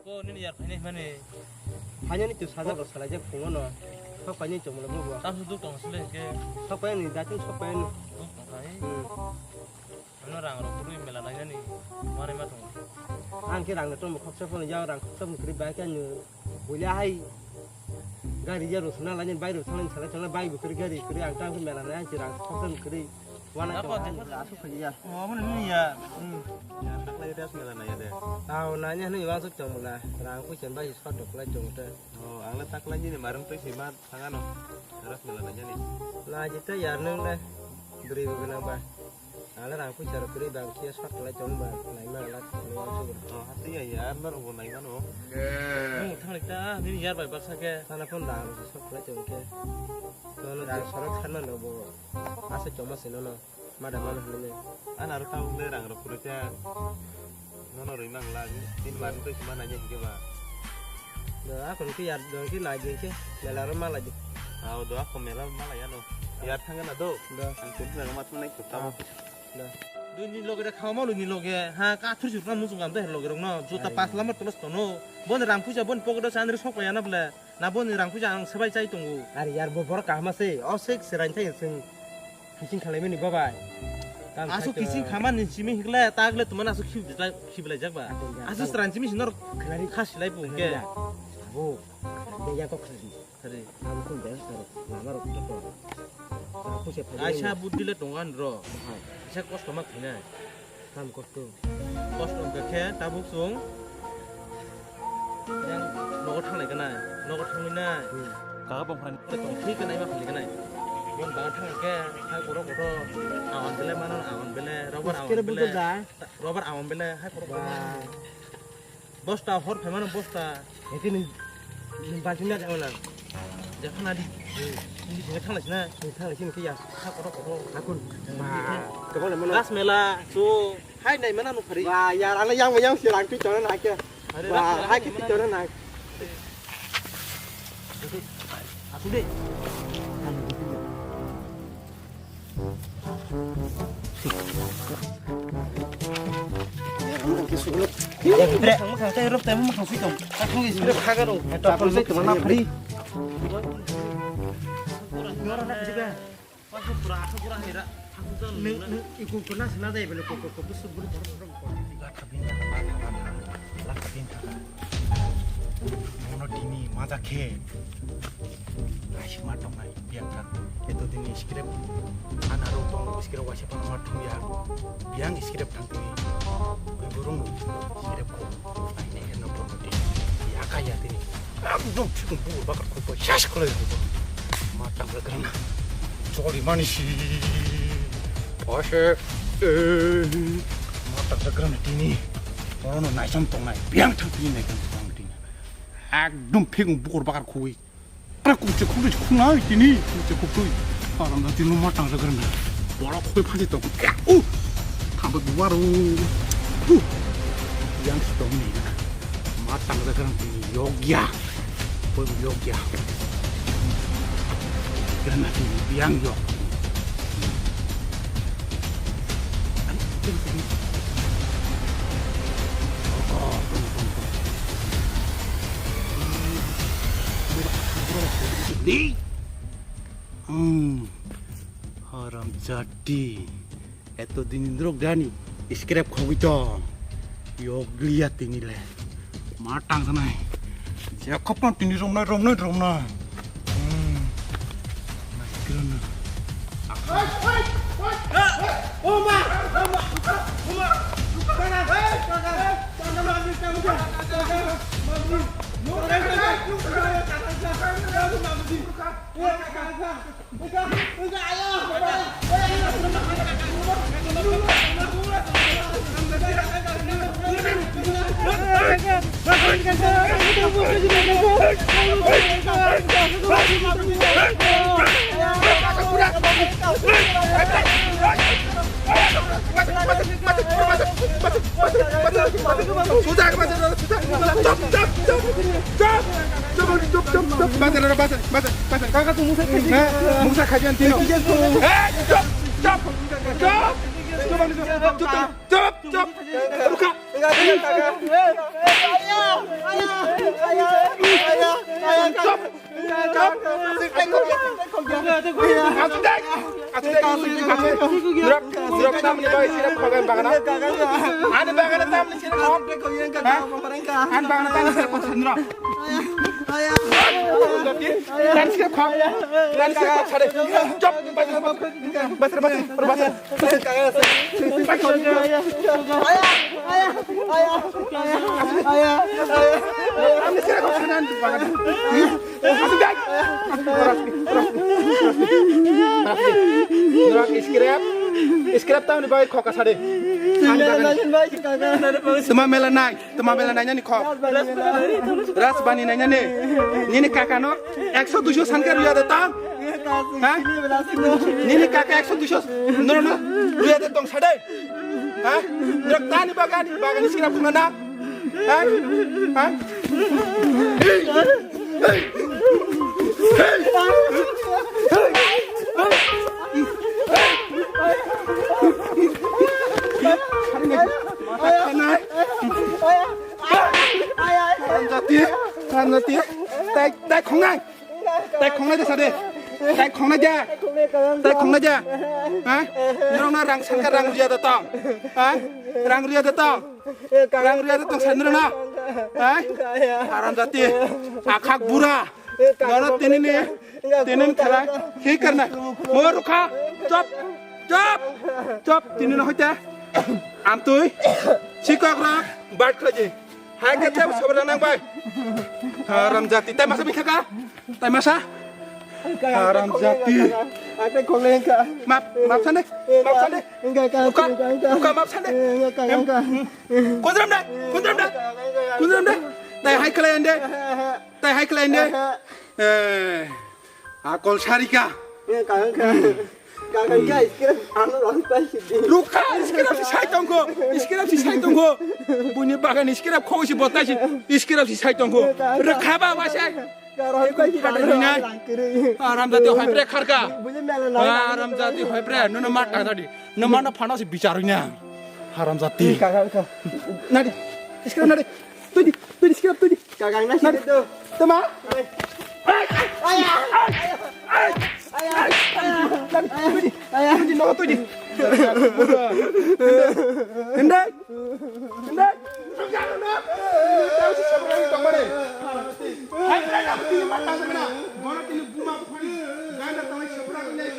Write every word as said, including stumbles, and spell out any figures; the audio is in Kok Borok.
Ko nini yar phaini mani. Phaini to sajak rok salai jak phungo no. Sok paini chomlo bo bo. Tam su duk tong sile ke. Sok paini datin sok paini. Duk tong khai. Hmm. Ano rang rok rui mela nai nani. Mani ma tong. Ang ke rang tong khoksa phone ya rang khoksa phone kri ba ke anu. Bulia hai. Gari ya rosna la ni bai rosna ni salai salai bai bu kri gari kri ang tang mela nai ang rang khoksa phone kri. Wana apa, chong, apa? Asuk khaji ya. Oh, mana ni ya? Hmm. Ya, tak lagi dia sembilan aja deh. Tahu nanya nih, masuk chong mula. Rang ku chen bai sot dok lai chong te. Oh, ang le tak lagi ni marung tu si mat sangano. Ras mula nanya nih. Nah, kita ya neng deh. Beri beri nang ba. Ang le rang ku charo beri bang kia sot lai chong ba. Lai ma la lai ma su. Oh, hati ya ya, mar bo lai mano. Nung thang ta, ni yar bai baksa ke. Sana phone da sot lai chong ke. Nono da sorok sanma no bo. Asa choma se nono. Mada mano hinwi. Ana ro tau le rang rok kwrwi khe. Nono rwi mang la. Tin mar twi sima nai je hingke ba. Do akon ki yar do ki nai je ke. Mela ro mala di. Ao do akon mela mala ya no. Yar thang na do. Do. Ang tin mar ma thang nai kho tamo. Do. Do ni loge de khama lo ni loge. Ha ka thur jur na musung am de loge rok no. Jota pas lamar tolos tono. Bon rang puja bon pogo do chandri sok ya na bla. Na boni rang puja ang sebai chai tongo. Ari yar bo borok kaham se, o se serai thai sing kising khalai mani babai. Asu kising khaman ni simi hikle tagle tuman asu khiblai jak ba. Asu serai simi sinor khasi lai bu ke. Abo ya kok khasi. Khari. Ang kun ber sar lama rok to. Aku se phai. Aisa budile tongan ro. Aisa kosto ma khinai. Kam kosto. Kosto hwnkha khe tabuk chwng yang nogo thanglai kanai, nogo thangwi nai. Hmm. Kaka bongphani tong thik kanai ma phali kanai. Bon ba thang khe hai borok kotor awan bele mano, awan bele, robar awan bele, robar awan bele, hai borok kotor. Bosta hor phaimano bosta. Eke ni, ni balting na jangla. Jakhana di. Ni jene thanglai sina. Ni thanglai sina kiya. Ha kotor kotor. Hakun. Ba. Tokol mano. Gas mela. So. Hai nai mana no phari. Ba yar ala yang yang si rang tu chona na kya. Ba hai ki chona na. Aku deh. Mono tini maja khe. Naisi ma tongnai biyang thang. Eto dini script. Ana rok tong script waisa pang ma thung ya. Biyang script thang twi. Ui burung script ko. Ai ne no problem tini. Ya ka ya tini. Ekdom thikung bu bakar ko ko shas ko le ko. Ma tang le grana. Choli mani si. Ose. Ma tang le grana tini. Oro no naisam tongnai. Biyang thang tini naisam tong tini. Ekdom phikung bukur bakar khui. Pra kukche khukche khunai tini kukche khuktui. Aram da tini ma tang jagar na. Bora khui phaji tong. Ya, uh. Thamba duaro. Uh. Yang si tong ni. Ma tang jagar tini yogya. Koi yogya. Jagar na tini yang yok. Hmm. Haram jati. Eto din drok dani. Scrap khogwi to. Yogya tini le. Ma tang sanai. Je khopang tini romnai, romnai, romnai. Hmm. Nai kirana. Bazar, bazar, bazar, bazar. Kaka tu musa khaji. Musa khaji antino. Chop, chop, chop. Chop, chop, chop. Ruka. Aswk dai, aswk dai, aswk dai. Norok, norok tamni bagwi sira khogai bagana. Ani bagana tamni sira khok. Ha? Ani bagana tamni sira khok sandro. Tamni sira khok. Tamni sira khok sare. Chop. Basir, basir, basir. Norok scrap, scrap tamni bagwi khoka sade. Tuma mela nai, tuma mela nai nani khok. Rajbani nai nani. Nini kaka no ekso duiso sanke ruya de tang. Ha? Nini kaka ekso duiso noro no ruya de tong sade. Ha? Norok tani bagani, bagani sira phunga na? Ha? Ha? Haram jati, haram jati. Tai, tai khongnai. Tai khongnai de sade. Tai khongnai de. Tai khongnai de. Ha? Norok no rang sanka rang ruya de tong. Ha? Rang ruya de tong. Rang ruya de tong sandro na. Ha? Haram jati. Akhak bura. Nono tini ni, tini ni khala. Hi karna? Mo rukha. Chop. Chop. Chop. Tini no hoite. Amtui. Sikok rak. Bat khlaji. Hai kete sobra nang bai. Haram jati. Tai masa bikha ka? Tai masa? Haram jati. Ate khongleng ka. Map, map sande. Map sande. Enggak ka. Ruka. Ruka map sande. Enggak ka. Enggak ka. Kundram da. Kundram da. Kundram da. Tai hai khlai ande. Tai hai khlai ande. Eh. Akol sarika. Enggak ka. Enggak ka. Enggak ka. Iskira ano rang pai sidi. Ruka, iskira si sai tongko. Iskira si sai tongko. Buni bagan iskira khoi si botai si. Iskira si sai tongko. Rekha ba wasai. Haram jati hoi pre kharka. Haram jati hoi pre nono ma ta dadi. No mano phano si bichar na. Haram jati. Nadi. Iskira nadi. Tudi, tudi iskira tudi. Nadi. Tama. Tudi, tudi no tudi. Hindi. Hindi. Hai, hai, hai, tini matang na. Bono tini buma bukhari. Ganda tawai sabra ko nyai.